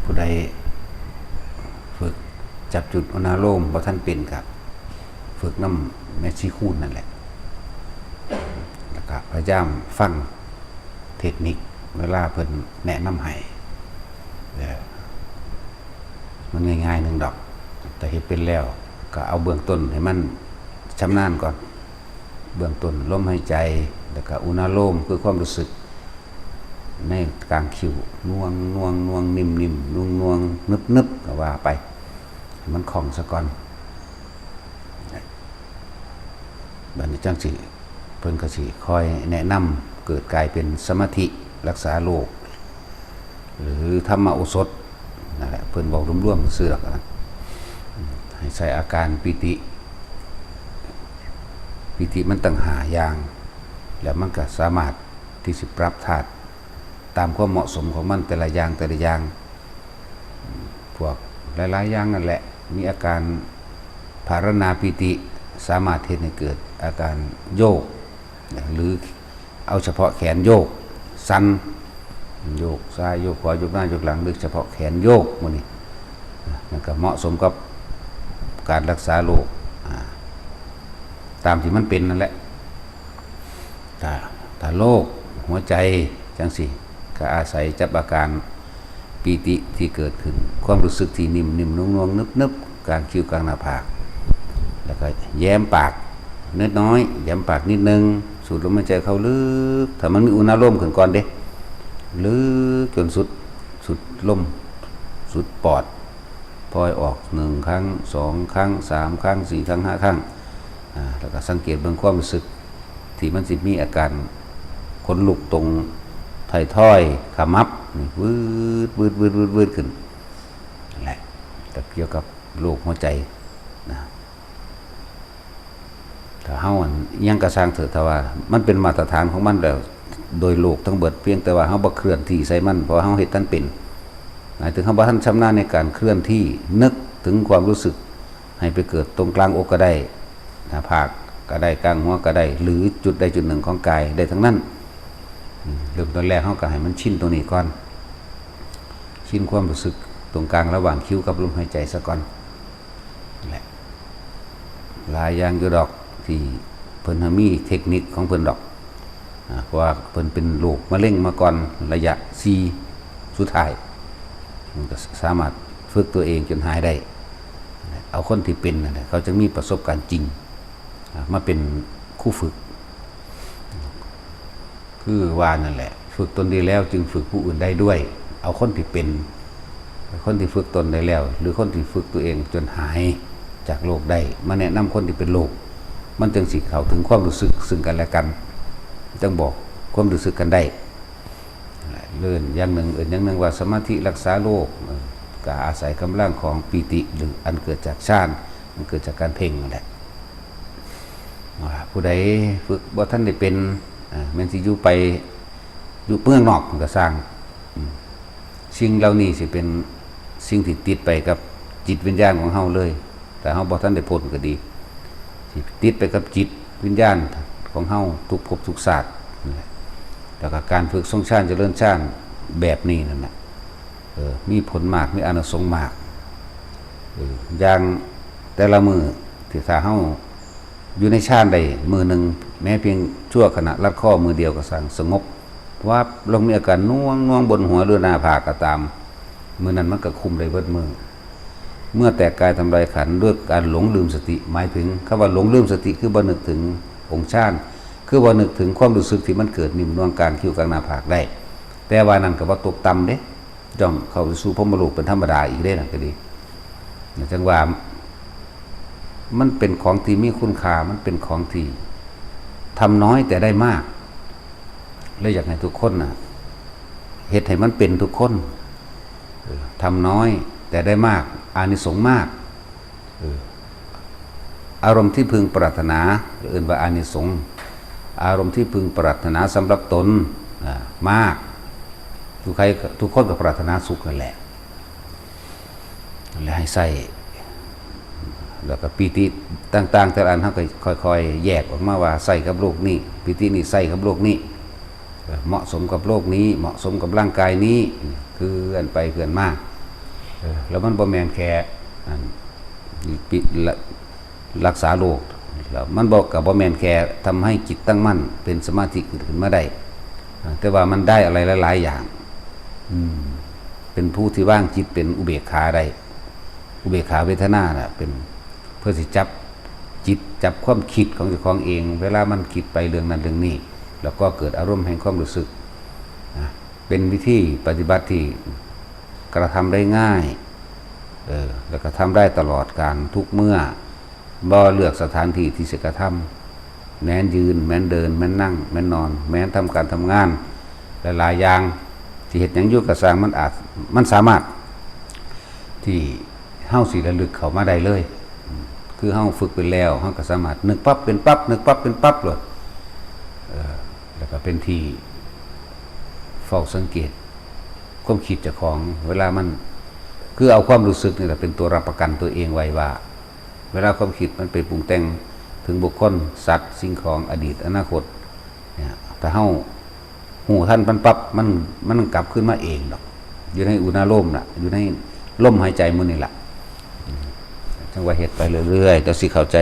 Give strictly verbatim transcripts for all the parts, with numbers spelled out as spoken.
ผู้ใดฝึกจับจุดอุณาโลมบ่ทันเป็นก็ฝึกนำแม่ชีคูณนั่นแหละ แล้วก็พยายามฟังเทคนิคเวลาเพิ่นแนะนำให้ เออ มันง่ายๆหนึ่งดอก แต่เฮ็ดเป็นแล้วก็เอาเบื้องต้นให้มันชำนาญก่อน เบื้องต้นลมหายใจ แล้วก็อุณาโลมคือความรู้สึกในกลางคิ้ว น่วงน่วงน่วงนิ่มนิ่มน่วงน่วงนึบนึบก็ว่าไป ให้มันคล่องซะก่อน บัดนี้จั่งสิเพิ่นก็สิคอยแนะนำ เกิดกลายเป็นสมาธิรักษาโรค หรือธรรมโอสถนั่นแหละ เพิ่นบอกรวมๆซื่อๆดอกนะ ให้ใส่อาการปีติ ปีติมันตั้งห้าอย่าง แล้วมันก็สามารถที่สิปรับธาตุตามความเหมาะสมของมันแต่ละอย่างแต่ละอย่าง พวกหลายๆอย่างนั่นแหละ มีอาการภารณาปีติ สามารถเฮ็ดให้เกิดอาการโยก หรือเอาเฉพาะแขนโยก สั่น โยกซ้ายโยกขวาโยกหน้าโยกหลัง หรือเฉพาะแขนโยกหมู่นี้ มันก็เหมาะสมกับการรักษาโรค อ่า ตามที่มันเป็นนั่นแหละ ถ้า ถ้าโรคหัวใจจั่งซี้ ก็อาศัยจับอาการปีติที่เกิดขึ้น ความรู้สึกที่นิ่มๆน่วงๆนึบๆกลางคิ้วกลางหน้าผาก แล้วก็แย้มปากนิดน้อย แย้มปากนิดนึง สูดลมหายใจเข้าลึก ถ้ามันมีอุณาโลมขึ้นก่อนเด้ ลึกจนสุด สุดลม สุดปอด ปล่อยออกหนึ่งครั้ง สองครั้ง สามครั้ง สี่ครั้ง ห้าครั้ง อ่า แล้วก็สังเกตเบิ่งความรู้สึก ที่มันสิมีอาการขนลุกตรงไททอยขมับนี่ วืดวืดวืดวืดวืดขึ้น นั่นแหละ ก็เกี่ยวกับโรคหัวใจนะ ถ้าเฮาอันยังกระซ่างเถอะ ถ้าว่ามันเป็นมาตรฐานของมันแล้ว โดยโลกทั้งเบิด เพียงแต่ว่าเฮาบ่เคลื่อนที่ใส่มัน เพราะว่าเฮาเฮ็ดทันเป็น หมายถึงเฮาบ่ทันชำนาญในการเคลื่อนที่ นึกถึงความรู้สึก ให้ไปเกิดตรงกลางอกก็ได้ หน้าผากก็ได้ กลางหัวก็ได้ หรือจุดใดจุดหนึ่งของกายได้ทั้งนั้น อืม เริ่มต้นแรกเฮาก็ให้มันชินตรงนี้ก่อน ชินความรู้สึกตรงกลางระหว่างคิ้วกับลมหายใจซะก่อน แหละ หลายอย่างอยู่ดอกที่เพิ่นมีเทคนิคของเพิ่นดอก อ่า เพราะว่าเพิ่นเป็นโรคมะเร็งมาก่อนระยะสี่สุดท้าย มันก็สามารถฝึกตัวเองจนหายได้ เอาคนที่เป็นนั่นแหละ เขาจะมีประสบการณ์จริง อ่า มาเป็นครูฝึก คือว่านั่นแหละ ฝึกตนดีแล้วจึงฝึกผู้อื่นได้ด้วย เอาคนที่เป็น คนที่ฝึกตนได้แล้ว หรือคนที่ฝึกตัวเองจนหายจากโรคได้ มาแนะนำคนที่เป็นโรค มันจึงสิเข้าถึงความรู้สึกซึ่งกันและกัน จั่งบอกความรู้สึกกันได้ เรื่องอย่างหนึ่ง เอิ้นอย่างหนึ่งว่าสมาธิรักษาโรค เออ ก็อาศัยกำลังของปีติ หรืออันเกิดจากฌาน มันเกิดจากการเพ่งนั่นแหละ ว่าผู้ใดฝึกบ่ทันได้เป็น อ่า แม่นสิอยู่ไป อยู่เมืองนอกมันก็ซ่าง อืม สิ่งเหล่านี้สิเป็นสิ่งที่ติดไปกับจิตวิญญาณของเฮาเลย แต่เฮาบ่ทันได้พ้นก็ดี สิติดไปกับจิตวิญญาณของเฮาทุกภพทุกชาตินั่นแหละ แล้วก็การฝึกทรงฌานเจริญฌานแบบนี้นั่นน่ะ เออ มีผลมาก มีอานิสงส์มาก เออ อย่างแต่ละมื้อที่ถ้าเฮาอยู่ในฌานได้มื้อหนึ่ง แม้เพียงชั่วขณะลัดข้อมื้อเดียวก็ซ่างสงบ วับลง มีอาการน่วงน่วงบนหัวหรือหน้าผากก็ตาม มื้อนั้นมันก็คุ้มได้เบิดมื้อ เมื่อแตกกายทำลายขันธ์ด้วยการหลงลืมสติ หมายถึงคำว่าหลงลืมสติคือบ่นึกถึงองค์ฌาน คือบ่นึกถึงความรู้สึกที่มันเกิดนิ่มนวลกลางคิ้วกลางหน้าผากได้ แต่ว่านั่นก็บ่ตกต่ำเด้ ย่อมเข้าไปสู่พรหมโลกเป็นธรรมดาอีกเด้ นั่นก็ดี จั่งว่า มันเป็นของที่มีคุณค่า มันเป็นของที่ทำน้อยแต่ได้มาก เลยอยากให้ทุกคนน่ะ เฮ็ดให้มันเป็นทุกคน เออ ทำน้อยแต่ได้มาก อานิสงส์มาก เออ อารมณ์ที่พึงปรารถนา เอิ้นว่าอานิสงส์ อารมณ์ที่พึงปรารถนาสำหรับตน อ่า มาก ทุกใคร ทุกคนก็ปรารถนาสุขนั่นแหละ และให้ใส่ แล้วก็ปีติต่างๆ แต่ละอันเฮาก็ค่อยๆ แยกออกมาว่าใส่กับโรคนี้ ปีตินี้ใส่กับโรคนี้ เหมาะสมกับโรคนี้ เหมาะสมกับร่างกายนี้ เคลื่อนไปเคลื่อนมา เออ แล้วมันบ่แม่นแค่อันปิละรักษาโรค แล้วมันบ่ ก็บ่แม่นแค่ทำให้จิตตั้งมั่นเป็นสมาธิขึ้นมาได้ อ่า แต่ว่ามันได้อะไรหลายๆอย่าง อืม เป็นผู้ที่วางจิตเป็นอุเบกขาได้ อุเบกขาเวทนาน่ะ เป็นเพื่อสิจับจิตจับความคิดของเจ้าของเอง เวลามันคิดไปเรื่องนั้นเรื่องนี้ แล้วก็เกิดอารมณ์แห่งความรู้สึกนะ เป็นวิธีปฏิบัติที่กระทำได้ง่าย เออ แล้วก็ทำได้ตลอดการทุกเมื่อ บ่เลือกสถานที่ที่สิกระทำ แม้นยืน แม้นเดิน แม้นนั่ง แม้นนอน แม้นทำการทำงาน หลายๆอย่าง ที่เฮ็ดหยังอยู่ก็ซ่าง มันอาจ มันสามารถ ที่เฮาสิระลึกเข้ามาได้เลย คือเฮาฝึกไปแล้ว เฮาก็สามารถนึกปั๊บเป็นปั๊บ นึกปั๊บเป็นปั๊บเลย เออ แล้วก็เป็นที่เฝ้าสังเกต ความคิดเจ้าของ เวลามัน คือเอาความรู้สึกนี่แหละเป็นตัวรับประกันตัวเองไว้ว่า เวลาความคิดมันไปปรุงแต่งถึงบุคคล สัตว์ สิ่งของ อดีต อนาคต เนี่ย ถ้าเฮาฮู้ทันมันปั๊บ มัน มันกลับคืนมาเองดอก อยู่ในอุณาโลมน่ะ อยู่ในลมหายใจมื้อนี่ล่ะ จั่งว่าเฮ็ดไปเรื่อยๆ เจ้าสิเข้าใจ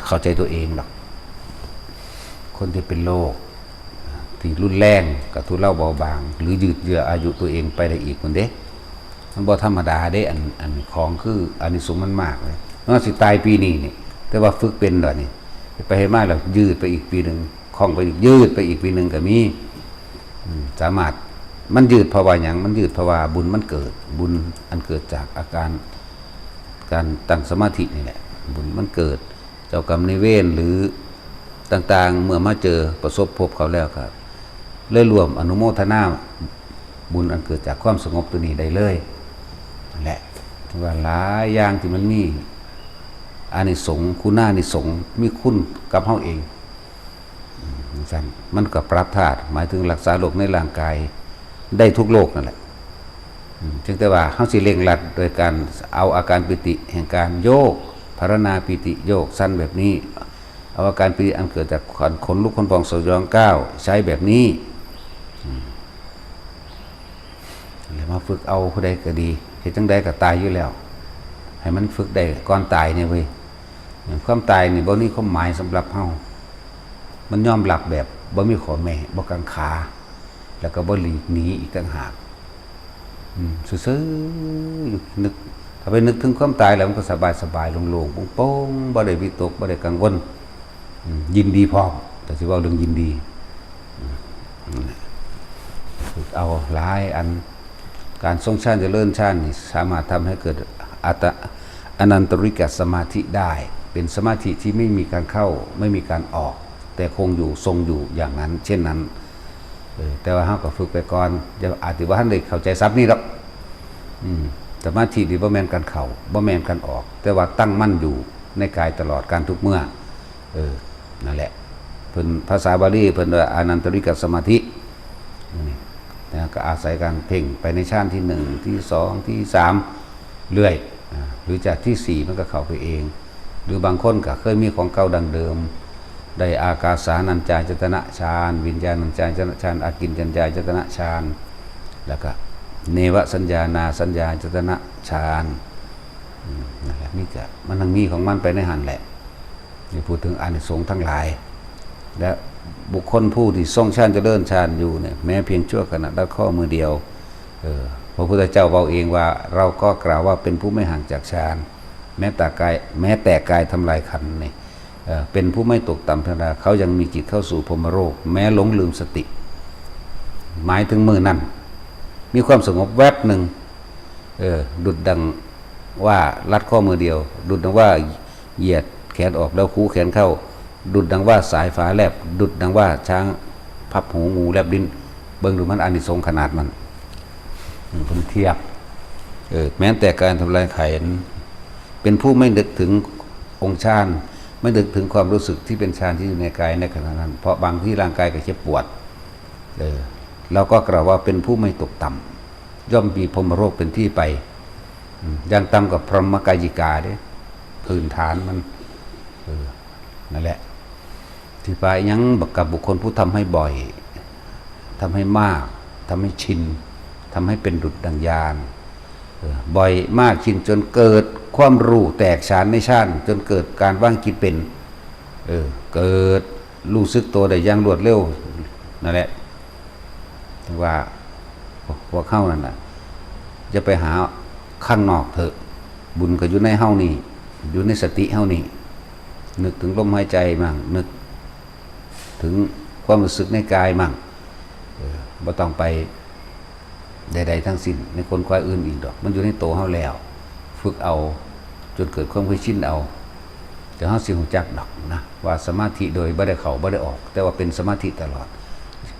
เข้าใจตัวเองดอก คนที่เป็นโรคที่รุนแรงก็ทุเลาเบาบาง หรือยืดเยื้ออายุตัวเองไปได้อีกพุ้นเด้ มันบ่ธรรมดาเด้ อัน อันของคืออานิสงส์มันมากเลย มันสิตายปีนี้นี่ แต่ว่าฝึกเป็นแล้วนี่ ไปเฮ็ดมาแล้วยืดไปอีกปีหนึ่ง คล่องไปอีก ยืดไปอีกปีหนึ่งก็มี อืม สามารถ มันยืดเพราะว่าหยัง มันยืดเพราะว่าบุญมันเกิด บุญอันเกิดจากอาการ การตั้งสมาธินี่แหละ บุญมันเกิด เจ้ากรรมนายเวรหรือต่างๆ เมื่อมาเจอประสบพบเขาแล้วครับ เลยร่วมอนุโมทนาบุญอันเกิดจากความสงบตัวนี้ได้เลย นั่นแหละ ถือว่าหลายอย่างที่มันมีอานิสงส์ คุณานิสงส์ มีคุณกับเฮาเอง อืม จั่งซั้น มันก็ปรับธาตุ หมายถึงรักษาโรคในร่างกายได้ทุกโรคนั่นแหละ อืม เพียงแต่ว่าเฮาสิเร่งรัดโดยการเอาอาการปีติแห่งการโยก ภาวนาปีติโยกสั้นแบบนี้ เอาอาการปีติอันเกิดจากขน ขนลุกขนพองสยองก้าวใช้แบบนี้ อืม แล้วมาฝึกเอาผู้ใดก็ดี เฮ็ดจั่งใดก็ตายอยู่แล้ว ให้มันฝึกได้ก่อนตายเนี่ยเว้ย ความตายนี่บ่มีความหมายสำหรับเฮา มันยอมรับแบบบ่มีข้อแม้ บ่กังขา แล้วก็บ่หลีกหนีอีกต่างหาก อืม ซื่อๆ อยู่ นึก ถ้าไปนึกถึงความตายแล้วมันก็สบายๆ โล่งๆ โปร่งๆ บ่ได้วิตก บ่ได้กังวล อืม ยินดีพร้อม แต่สิเว้าเรื่องยินดี อืม นั่นแหละ ฝึกเอาหลายอัน การทรงฌานเจริญฌานนี่สามารถทำให้เกิดอัตตะ อนันตริกสมาธิได้ เป็นสมาธิที่ไม่มีการเข้า ไม่มีการออก แต่คงอยู่ ทรงอยู่อย่างนั้น เช่นนั้น เออ แต่ว่าเฮาก็ฝึกไปก่อน เดี๋ยวอาจสิบ่ทันได้เข้าใจศัพท์นี้ดอก อืม สมาธินี่บ่แม่นการเข้า บ่แม่นการออก แต่ว่าตั้งมั่นอยู่ในกายตลอดการทุกเมื่อ เออ นั่นแหละ เพิ่น ภาษาบาลีเพิ่นว่าอานันตริกสมาธิ นี่นะ ก็อาศัยการเพ่งไปในฌานที่หนึ่ง ที่สอง ที่สาม เรื่อย อ่า หรือจากที่สี่มันก็เข้าไปเอง หรือบางคนก็เคยมีของเก่าดั้งเดิม ได้อากาสานัญจายตนะฌาน วิญญาณัญจายตนะฌาน อากิญจัญญายตนะฌาน แล้วก็เนวสัญญานาสัญญายตนะฌาน อืม นั่นแหละ นี่ก็มันทั้งมีของมันไปในหั่นแหละ นี่พูดถึงอานิสงส์ทั้งหลาย และบุคคลผู้ที่ทรงฌานเจริญฌานอยู่เนี่ย แม้เพียงชั่วขณะรัดข้อมือเดียว เออ พระพุทธเจ้าเว้าเองว่า เราก็กล่าวว่าเป็นผู้ไม่ห่างจากฌาน แม้แต่กาย แม้แต่กายทำลายขันธ์นี่ เอ่อ เป็นผู้ไม่ตกต่ำธรรมดา เขายังมีจิตเข้าสู่พรหมโลก แม้หลงลืมสติ หมายถึงมื้อนั้น มีความสงบแวบหนึ่ง เออ ดุจดังว่ารัดข้อมือเดียว ดุจดังว่าเหยียดแขนออกแล้วคูแขนเข้า ดุจดังว่าสายฟ้าแลบ ดุจดังว่าช้างพับหู งูแลบลิ้น เบิ่งดูมันอานิสงส์ขนาดมัน อืม เพิ่นเทียบ เออ แม้แต่การทำลายขันธ์ เป็นผู้ไม่นึกถึงองค์ฌาน ไม่นึกถึงความรู้สึกที่เป็นฌานที่อยู่ในกายในขณะนั้น เพราะบางทีร่างกายก็เจ็บปวด เออ เราก็กล่าวว่าเป็นผู้ไม่ตกต่ำ ย่อมมีพรหมโลกเป็นที่ไป อืม อย่างต่ำก็พรหมกายิกาเด้ พื้นฐานมัน เออ นั่นแหละ ที่ไปยังกับบุคคลผู้ทำให้บ่อย ทำให้มาก ทำให้ชิน ทำให้เป็นดุจดังญาณ เออ บ่อยมากขึ้นจนเกิดความรู้แตกฉานในฌาน จนเกิดการวางจิตเป็น เออ เกิดรู้สึกตัวได้อย่างรวดเร็ว นั่นแหละ ว่าพวกเฮานั่นน่ะ จะไปหาข้างนอกเถอะ บุญก็อยู่ในเฮานี่ อยู่ในสติเฮานี่ นึกถึงลมหายใจมั่ง นึกถึงความรู้สึกในกายมั่ง เออ บ่ต้องไปใดๆทั้งสิ้น ในคนคอยอื่นอีกดอก มันอยู่ในตัวเฮาแล้ว ฝึกเอา จนเกิดความเคยชินเอา แต่เฮาสิรู้จักดอกนะ ว่าสมาธิโดยบ่ได้เข้าบ่ได้ออก แต่ว่าเป็นสมาธิตลอด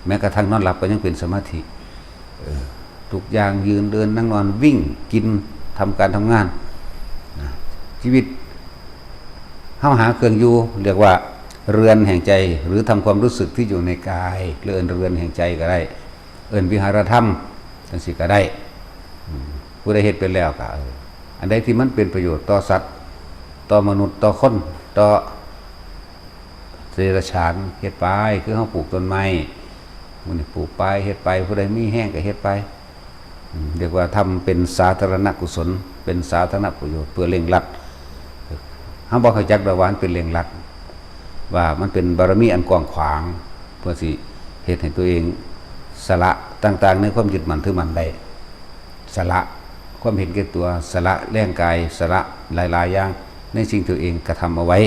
แม้กระทั่งนอนหลับก็ยังเป็นสมาธิ เออ ทุกอย่าง ยืน เดิน นั่ง นอน วิ่ง กิน ทำการทำงานนะ ชีวิตเฮาหาเครื่องอยู่ เรียกว่าเรือนแห่งใจ หรือทำความรู้สึกที่อยู่ในกาย หรือเอิ้นเรือนแห่งใจก็ได้ เอิ้นวิหารธรรมจังซี่ก็ได้ อืม ผู้ใดเฮ็ดเป็นแล้วก็ เออ อันใดที่มันเป็นประโยชน์ต่อสัตว์ ต่อมนุษย์ ต่อคน ต่อเดรัจฉาน เฮ็ดไป คือเฮาปลูกต้นไม้ มื้อนี้ปลูกไป เฮ็ดไป ผู้ใดมีแฮงก็เฮ็ดไป อืม เรียกว่าทำเป็นสาธารณกุศล เป็นสาธารณประโยชน์ เพื่อเร่งรัด เฮาบ่เข้าจักดอกว่ามันเป็นเร่งรัด ว่ามันเป็นบารมีอันกว้างขวาง เพื่อสิเฮ็ดให้ตัวเองสละต่างๆ ในความยึดมั่นถือมั่นได้ สละความเห็นแก่ตัว สละแรงกาย สละหลายๆอย่าง ในสิ่งที่ตัวเองกระทำเอาไว้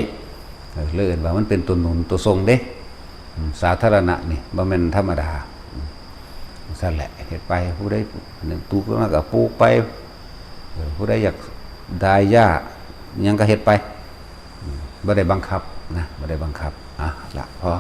เออ เลยเอิ้นว่ามันเป็นตัวหนุนตัวส่งเด้ อืม สาธารณะนี่บ่แม่นธรรมดา อืม ซั่นแหละ เฮ็ดไป ผู้ใดหนึ่งปลูกมาก็ปลูกไป เออ ผู้ใดอยากได้หญ้าหยังก็เฮ็ดไป อืม บ่ได้บังคับนะ บ่ได้บังคับ อ่ะ ละ พอ